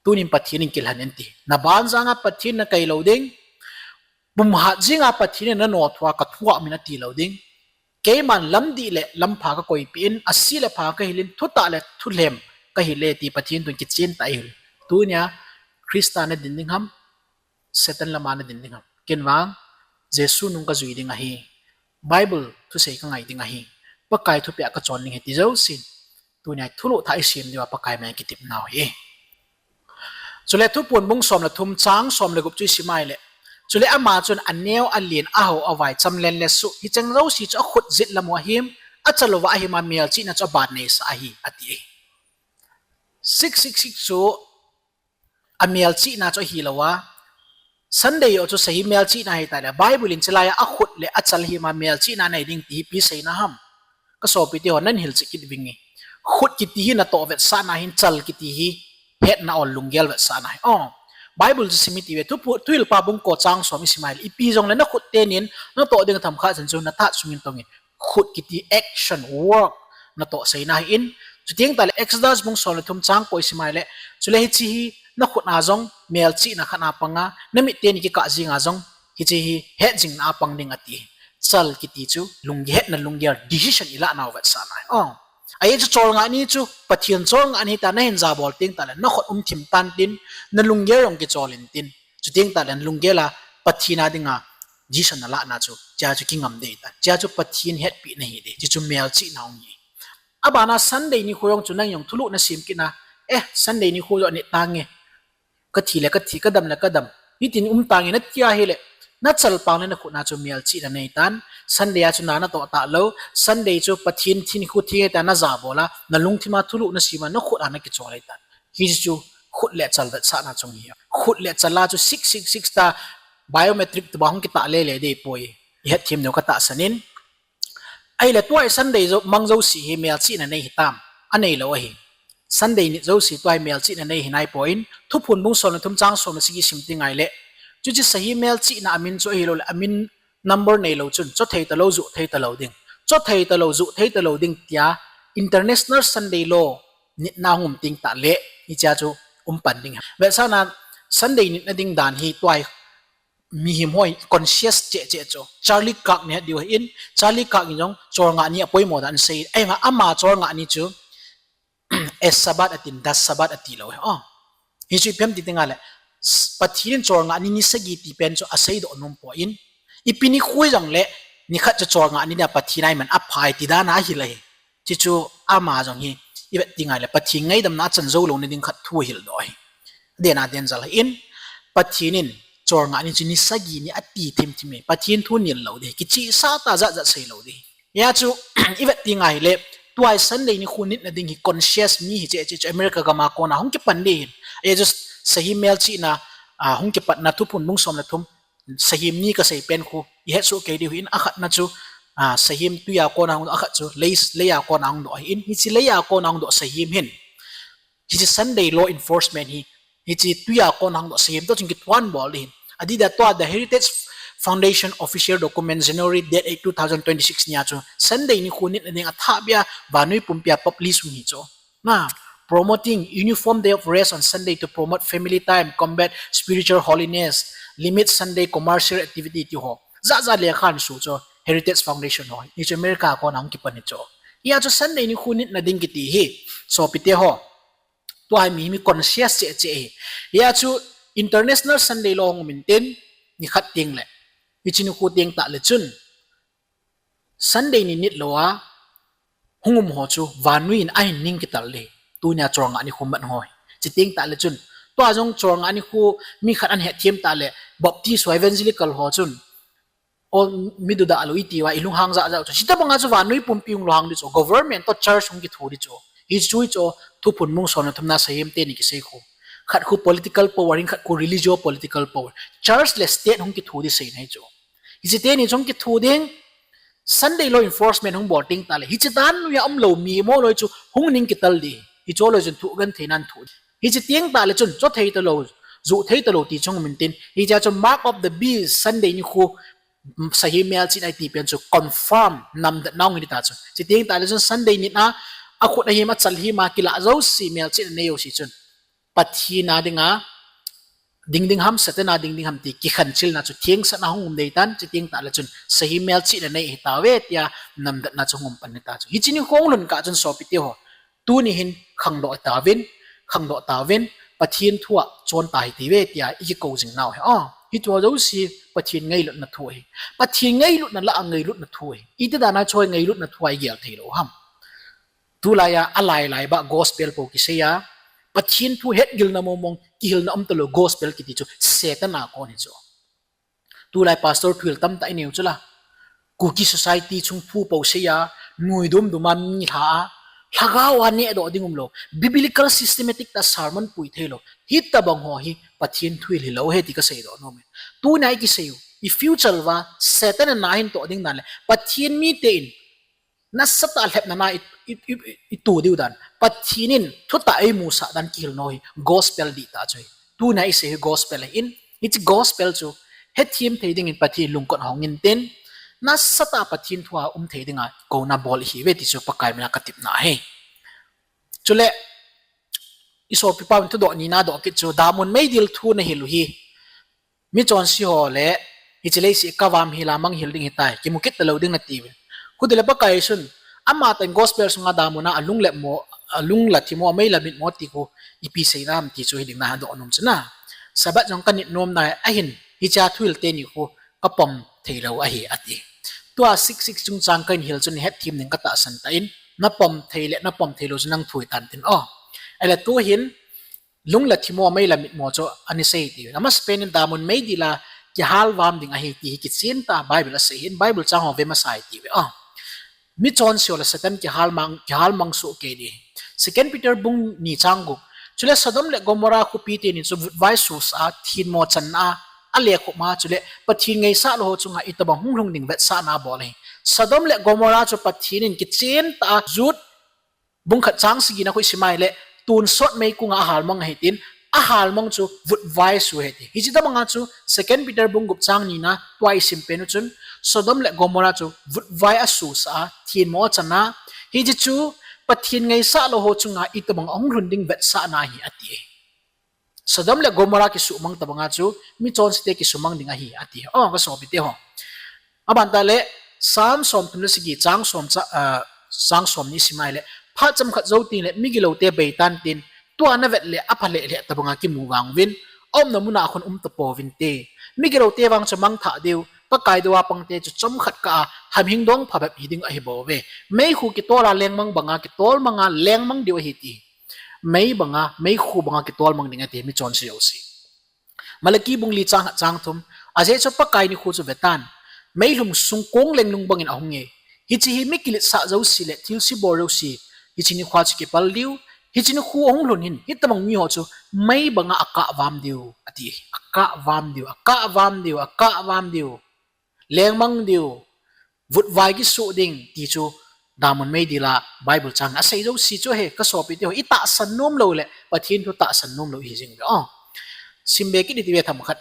Tunin Pathen in kilhen in ti. Nabanjang a Pathen nakai lou ding, Pumhat jinga Pathen in nanoh thua kathua min ati lou ding. Keiman lamdih le lampha kakoipeh in, asi le pha kahil in, thutah le thulhem kahil e ti Pathen tun kichen tah ahil. Tunia Christa nadin ding ham, Satan lama nadin ding ham? Ken vang, Jesu nung kajui ding ahi. Bible thusei kangai ding ahi. Pakai thupeh a kachon ding ahi ti jousen. Tunia thulhuh thah isem diuva Pakai mai kitepnau ahi. Chule Thuphon bung som le thum chang som le gup chu isim a ahile. Chule ama chun aneo alen ahao avai chamlen le suh hicheng jouse chu akhut jet lam u ahim, achal uva ahima melchihna chu aban neisah ahi, ati. Six six six chu amelchihna chu ahilouva, Sunday joh chu sahi melchihna ahitah le Bible in chulai a akhut le achal hima melchihna nei ding ti hi ipi seina ham? Kasopiteho, nan hilchet kit vinge. Khut kiti hi natoh vetsahna ahin, chal kiti hi hetna or lunggel vetsahna ahi. Bible chu sim itiuve, Thuhilpa bung ko chang som isim a ahile, ipi jongle nakhut tenin natoh ding themkhat chan chu natah sungin tongin. Khut kiti action, work, natoh seina ahin. Chuteng tahle Exodus bung som le thum chang ko isim a ahile, chule hiche hi nakhut a jong melchihna khat a panga, namit teni kikah jinga jong hiche hi hetjingna a pang ding ati. Chal kiti chu lung, hetna lunggel, decision ilahnau vetsahna ahi. Ajeh chu cholngah ni chu Pathen cholngah ni ta nahin jabol teng tahle nakhut umthim tantin, nalunggel jong kichol intin. Chuteng tahle nalunggel a Pathen a dinga decision nalahna chu, chea chu kingam ding ahitan. Chea chu Pathen hetpeh nahi ding. Chuchu melchihna hung hi. Abana Sunday nikho jong chu nang jong thulhuh nasem kitna, eh, Sunday nikho joh nit tange, kathi le kathi, kadam le kadam, hitin um tange nati ahile, nachal pang le nakhut a chu melchihna neitan. Sunday a chu na natoh talou, Sunday chu Pathen thi nikho thi ahitia najabol a, nalungthima thulhuh nasema nakhut a nakichol ahitan. Hichu khut le chal vetsahna chung hi. Khut le chal a chu six six six ta biometric tia hung kitah lele ding ahipoi, ihetthem diu katahsan in. Ahile tua hi Sunday mang jouse hi melchihna nei hitam? Aneilou ahi. Sunday nit jouse tua hi melchihna nei hi naipoi, Thuphon bung som le thum chang som le sagi sim teng ahile, chuche sahi melchihna amin chu ahiloule amin number neilou chun chothei talou, juhthei talou ding. Chothei talou, juhthei talou ding tia International Sunday Law nitna hung um teng tahle, hichea chu um pan ding. Vetsahna, Sunday nitna ding dan hi tua hi mihem ho conscious cheh cheh chu. Charlie Kirk nahet diu ahin, Charlie Kirk in jong cholngah ni apoimo dan asei, ahivanga ama cholngah ni chu es Sabbath atin, das Sabbath atilou ahi. Hichu ipi ham ti tengle, Pathen in cholngah ni ni sagi ti pen chu aseidoh nompoi. Ipi nikho hijongle nikhat chu cholngah ni dia Pathen a iman aphai ti dan ahil ahi. Chuchu ama jong hi ivet tengle Pathen ngaidamna achan jou louna ding khat thu ahildoh ahi. Adena den jal ahin, Pathen in cholngah ni chu ni sagi ni ati thimthim e. Pathen thu nil lou ding, kichehsah tah jat jat seilou ding. Hia chu ivet tengle, tua hi Sunday nikho nitna ding hi conscious mi hi cheh cheh chu America gam a kona hung kipan ding ahin. Ajeh chu sahi melchihna hung kipatna Thuphon bung som le thum, sahem ni kasei pen khu ihetsoh kei diu ahin, akhatna chu sahem twi a kona hungdoh, akhat chu lei, lei a kona hungdoh ahin. Hiche lei a kona hungdoh sahem hin, hiche Sunday law enforcement hi, hiche twi a kona hungdoh sahem toh chun kithuan bol ding ahin. Adih dia tua The Heritage Foundation official document January date eight, two thousand twenty-six nia chu Sunday nikho nitna ding athahbeh a vannoi pumpia publish hung hi chu. Promoting uniform day of rest on Sunday to promote family time, combat spiritual holiness, limit Sunday commercial activity ti ho jat jat lekha ahin su chu Heritage Foundation ho. Hichu America a kona hung kipan hi chu. Hia chu Sunday nikho nitna ding kiti hi, sopite ho, tua hi mihem hi conscious cheh cheh ahi. Hia chu International Sunday Law hung um intin, nikhat tengle, hiche nikho teng tahle chun Sunday ni nit lou a hung um ho chu vannoi in ahin ning kital ding. Tunia cholngah nikho mat ho hi. Chuteng tahle chun, tua jong cholngah nikho mi khat ahin hetthem tahle, Baptist ho, Evangelical ho chun, o, mi dudah lou itiuva ilunghang jat jat u chu, chutobanga chu vannoi pumpi hung lunghang ding chu, government toh church hung kithu ding chu. Hichu chu Thuphon bung som le thumna sahem teni kisei khu, khat khu political power in, khat khu religio political power. Church le state hung kithu ding seina ahi chu. Hiche teni chu hung kithu ding, Sunday law enforcement hung bol teng tahle, hiche dan noiya umlou mihem ho loi chu hung ning kital ding. Hiche loi chun thugentheina thu. Hiche teng tahle chun chothei talou, juhthei talou ti chu hung um intin, hichea chu mark of the beast, Sunday nikho sahem melchihna iti pen chu confirm namdetna hung hi ding ta chu. Chuteng tahle chun Sunday nit a akhut ahim, achal him a kilah jouse, melchihna nei jouse chun Pathen a dinga ding ding ham, Satan a ding ding ham ti kikhenchilna chu thengsahna hung um dei tan, chuteng tahle chun sahi melchihna nei hitauve tia namdetna chu hung um pan hita chu. Hiche nikho hung lhun kah chun sopite ho, tuni hin khangdoh tauvin, khangdoh tauvin, Pathen thu a chon ta hitiuve tia ikikou jing nau ahi. Hiche ho jouse Pathen ngailutna thu ahi. Pathen ngailutna lah a ngailutna thu ahi. Iti dan a hiche ho ngailutna thu a igel theilou ham? Tulai a alailai bah gospel pou kisei a, Pathen thu hetgilna mongmong, kihilna umtalou gospel kiti chu Satan a kon hi chu. Tulai pastor thuhil tamtah ineiu chu la, Kuki society chung thu pou sei a, nuidum dum a mi lha a, lhagao a nehdoh ding umlou, biblical systematic tah sermon pui theilou, hitobang ho hi Pathen thuhil hilou ahi ti kaseidoh nom e. Tuna ikiseiu, i future uva Satan a na hin toh ding dan le Pathen mite in nasatah a lhepna na i, i, i, itu diu dan, Pathen in thutah eimusah dan kihilna hi gospel dihtah chu ahi. Tuna isei hi gospel ahin, hiche gospel chu hethem thei dingin Pathen lungkot hong intin, nasatah a Pathen thu a um thei dinga kouna bol ihiuve ti chu Pakai mina katepna ahi. Chule, isopipa in thudoh nina doh kit chu, damun meidil thu nahil u hi, michonse ho le, hiche leiset kavam hila manghil ding hitai, kimu kit talou ding natiuvin. Hutile Pakai chun, amatah in gospel sunga damun a alung le mo, alung la thimo, amei la mitmo ti khu, ipi seina ham ti chu hiding nadoh nom chu na. Sabbath jong kanit nom nai ahin, hichea thuhil teni khu kapom theilou ahi ati. Tua six six chungchang kahin hil chun hethem ding katahsan tan, napom thei le napom theilou chu nang thu hitan tin o. Ahile tuhin, lung la thimo, mei la mitmo chu ana sei ti. Amasapen in damun meidil a kihal vam ding ahi ti hi kichen tah a Bible asei hin, Bible chang ho ve masa hitiuve. Michonse ho le Satan kihal mang, kihal mang soh kei ding. Second Peter bung ni chang gup. Chule Sodom le Gomorrah khopi teni chu vutvai susah a, thinmo channa a, alekhum a, chule Pathen ngaisah lou ho chunga itobang hung lhung ding vetsahna abol ahi. Sodom le Gomorrah chu Pathen in kichen tah a Jude bung khat chang sagi na khu isim a ahile, tonsot meikunga ahalmang ahi tin, ahalmang chu vutvai asu ahi ti. Hiche tobanga chu Second Peter bung gup chang nina tua isim pen u chun, Sodom le Gomorrah chu vutvai asusah a, thinmo achan a, hiche chu Pathen ngaisah lou ho chunga itobang ahung lhun ding vetsahna ahi ati. Sodom le Gomorrah kisumang tobanga chu michonsete kisumang ding ahi ati. O, kasopite ho. Aban tah le, Psalm somthum le sagi chang som cha, ah, chang somni isim a ahile, phat chomkhat jou tengle migiloute beitan tin, tua navet le apha lheh lheh tobanga kimu vang uvin, aumna muna khun um tapouvinte. Migiloute vang chu mangthah diu, Pakai dou a pangte chu chomkhat kah a hamhing dongpha bep hiding ahibouve. Meikhu kitol a lengmang banga kitol manga lengmang diu ahi ti. Mei banga, meikhu banga kitol mang ding ati, michonse jouse. Malaki bung li chang khat chang thum, ajeh chu Pakai nikho chu vetan, meilhum sung kong lenglung bangin ahunge. Hiche hi mi kiletsah jouse le thilse bol jouse, hiche nikhoa chu kipal diu, hiche nikho ahung lhun hin, hitobang miho chu mei banga akah vam diu, ati, akah vam diu, akah vam diu, akah vam diu. Lengmang diu, vutvai kisuh ding ti chu, damun meidil a Bible chang asei jouse chu ahi, kasopite ho, itahsan nom lou le Pathen thu tahsan nom lou ihi jing uve. Simbe kit hitiuve themkhat.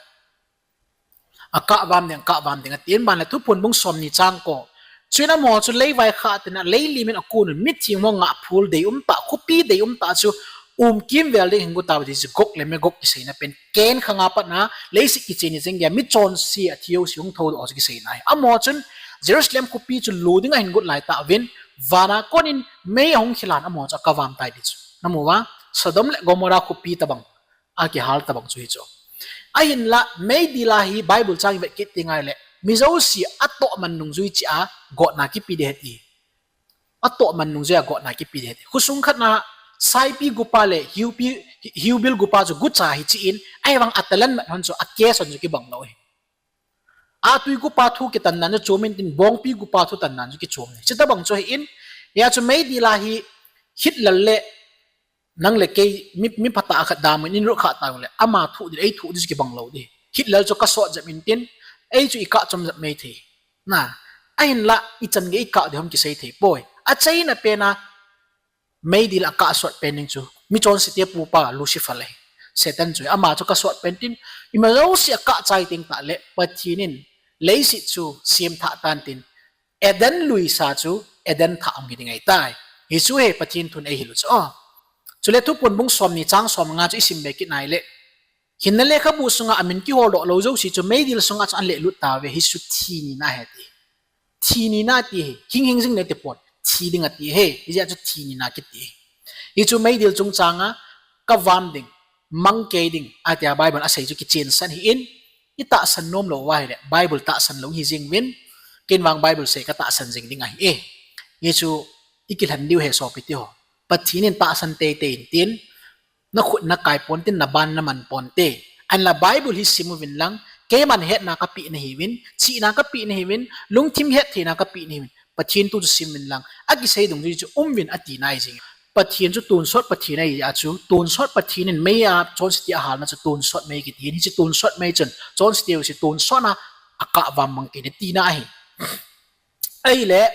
Akah vam ding, akah vam ding atin, aban le Thuphon bung somni chang ko. Chuin amaho chu leivai khah tah in, leilim in akon un, mithengho ngahphul dei umtah, khopi dei umtah chu umkimvel ding hin got tauve ti chu Gog le Magog kiseina pen, Kain khanga patna leiset kichen ni jeng geiya michonse athi jouse hung thoudoh chu kiseina ahi. Amaho chun Jerusalem khopi chu lu dinga ahin got laitah uvin, vana konin mei ahung khilan amaho chu akah vam tai ti chu. Namu uva, Sodom le Gomorrah khopi tobang, akihal tobang chu hichu. Ahinla, meidil a hi Bible chang ivet kit tengle, mi jouse atohman nungjui cheh a gotna kipe ding ahi ti. Atohman nungjui a gotna kipe ding ahi ti. Khosung khat na, saipi gupa le hiupi, hiubil gupa chu gucha hicheh in, ahivang atalan mat hon chu, a case hon chu kibang lou ahi. Atui gupa thu kitan dan chu chom intin, bongpi gupa thu tan dan chu kichom ahi. Chutobang chu ahin, hia chu meidil a hi Hitler le nang le kei mi, mi phatah khat damun in rut khah tauleh, ama thoh ding, ei thoh ding chu kibang lou ding. Hitler chu kasot jep intin, ei chu ikah chom jep mei thei. Na, ahinla, ichan gei ikah ding ham kisei thei poi. Achaina pen a, meidil a akah sot pen ding chu, michonsete pupa Lucifer le Satan chu, ama chu kasot pen tin, ima jouse akah chai teng tahleh, Pathen in leiset chu semthah tan tin, Eden luisa chu Eden thah hung hi ding ahitai. Hichu hi Pathen thun eihil u chu. Chule Thuphon bung somni chang somnga chu isim be kit nai leh, Hinna lekhabu sunga amin kiholdoh lou jouse chu meidil sunga chu ahin lelut tauve, hichu thi nina ahi ti. Thi nina ati hi, hing hing jing nati pon, thi ding ati hi, hijeh a chu thi nina kiti hi. Hichu meidil chungchanga kavam ding, mang kei ding, atia Bible asei chu kichensah ahin, itahsan nom lou uva ahile, Bible tahsan lou hi jeng uvin, ken vang Bible sei katahsan jing ding ahi e. Hichu ikilhen diu ahi sopite ho. Pathen in tahsan teitei in tin, nakhut nakai ponte, naban naman ponte. Ahinla Bible hi sim uvin lang, keiman hetna kapeh nahiuvin, chihna kapeh nahiuvin, lungthim hettheina kapeh nahiuvin, Pathen thu chu sim uvin lang, akisei dungjui chu um uvin ati nai jing. Pathen chu tonsot Pathen ahi a chu, tonsot Pathen in meiya chonsetna ahalna chu tonsot mei kiti hin, hiche tonsot mei chun chonse jouse tonsot a akahvam mang kit ding tina ahi. Ahile,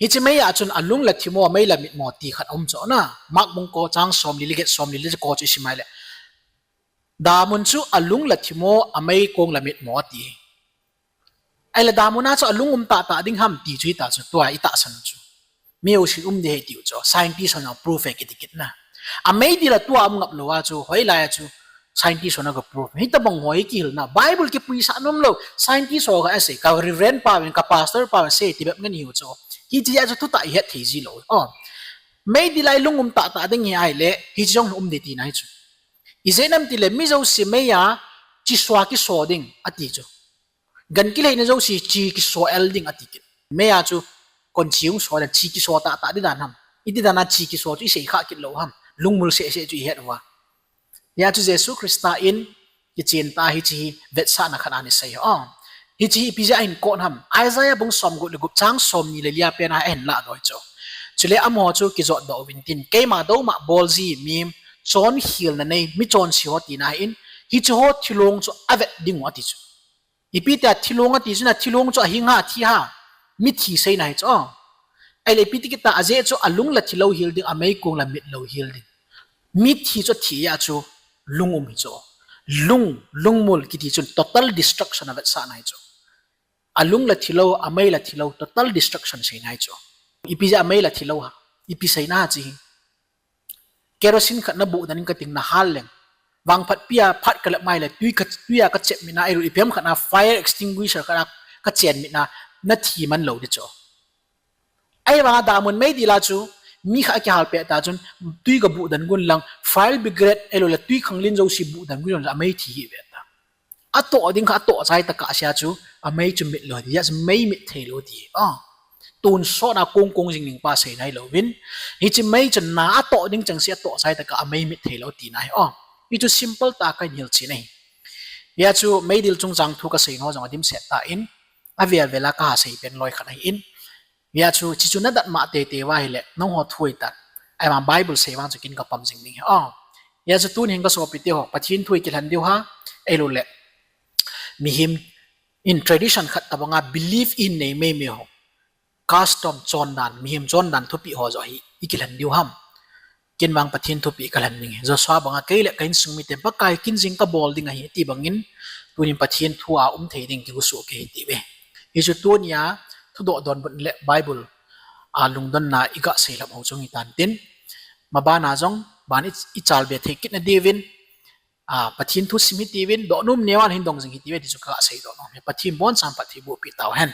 hiche meiya chun alung la thimo, amei la mitmo ti khat aum chu na. Mark bung ko chang somli le get, somli le ko chu isim a ahile, damun chu alung la thimo, ameikong la mitmo ati. Ahile damun a chu alung um tahtah ding ham ti chu hita chu, tua itahsan chu. Mi jouse um ding ahi tiu chu, scientist hon jong proof e kiti kit na. Ameidil a tua um ngap lou a chu, hoilai a chu scientist hon aga proof. Hitobang ho hi kihilna, Bible kipuisah nom lou, scientist ho kha asei, ka reverend pauvin, ka pastor pauvin asei ti bep ngen hiu chu. Hiche a chu thutah ihet thei ji lou. Meidil a lung um tahtah ding hi ahile, hiche jong um ding tina hi chu. Ijeh inem itile, mi jouse meiya, chi so a kiso ding ati chu. Gan kileina jouse chi kiso el ding ati kit. Meiya chu kon chi hung so dan, chi kiso tahtah ding dan ham. Iti dan a chi kiso chu isei khah kit lou ham. Lungmul sehseh chu ihet uva. Hia chu Jesu Christa in kichen tah a hiche hi vetsahna khat ana sei ho. Hiche hi ipi jeh a ahin kot ham. Isaiah bung somgup le gup chang somni le li a pen a ahin lahdoh chu. Chule amaho chu kijotdoh uvin tin, keima douma bol ji mi, chonkhel na nei, mi chonse ho tina ahin, hiche ho thilong chu avet dingu ati chu. Ipi tia thilong ati chu na, thilong chu ahing ham, athi ham, mithi seina hi chu. Ahile ipi ti kit a, ajeh chu alung la thi lou hel ding, ameikong la mit lou hel ding. Mithi chu athi a chu lung um hi chu. Lung, lungmul kiti chun total destruction avetsahna hi chu. Alung la thi lou, amei la thi lou, total destruction seina hi chu. Ipi jeh a amei la thi lou ham, ipi seina ham hiche hi. Kerosene khat nabuh dan in kating nahal leng, vangphatpi a phat kalep mai le twi ka, twi a kachep mit na, ahilou ipi ham khat na fire extinguisher khat a kachen mit na, nathi man lou ding chu. Ahivanga damun meidil a chu, mi khat akihal pet tah chun, twi kabuh dan gun lang, fire brigade ahilou le twi khanglen jouse buh dan gun jong chu amei thi hi ve ta. Atoh ding kha atoh chai tah kah sea chu, amei chu mit lou ding, hijeh chu mei mit thei lou ti. Tonsot a kong kong jing ding pa seina hilou vin. Hiche mei chun na atoh ding chengse atoh chai tah kah amei mit thei lou tina hi. Hichu simple tah a kahin hilchen ahi. Hia chu meidil chungchang thu kasei ho jong adimset tan, avel vel a kaha sei pen loi khat ahin. Hia chu, hiche chu nadat mah teitei uva ahile, nangho thu ahitan. Ahivang Bible sei vang chu kin kapom jing ding ahi. Hia chu tuni hin kasopite ho, Pathen thu ikilhen diu ham, ahilouleh mihem in tradition khat tobanga belief ihin nei meimei ho, custom chondan, mihem chondan thupeh ho joh hi ikilhen diu ham. Ken vang Pathen thupeh kalhen ding ahi. Joshua banga kei le ka insung miten Pakai kin jing kabol ding ahi ti bangin, tunin Pathen thu a um thei ding kigosuh kei hitiuve. Hichu tunia thudoh donbut le Bible a lungdonna iga seilam ho chu hitan tin, mabana jong ban ichalbe thei kitna diuvin, Pathen thu sim hitiuvin, dohnom neocha hin dong jing hitiuve ti chu kaga seidoh nom e. Pathen in abonchauvin phatthei bohpeh tauhen.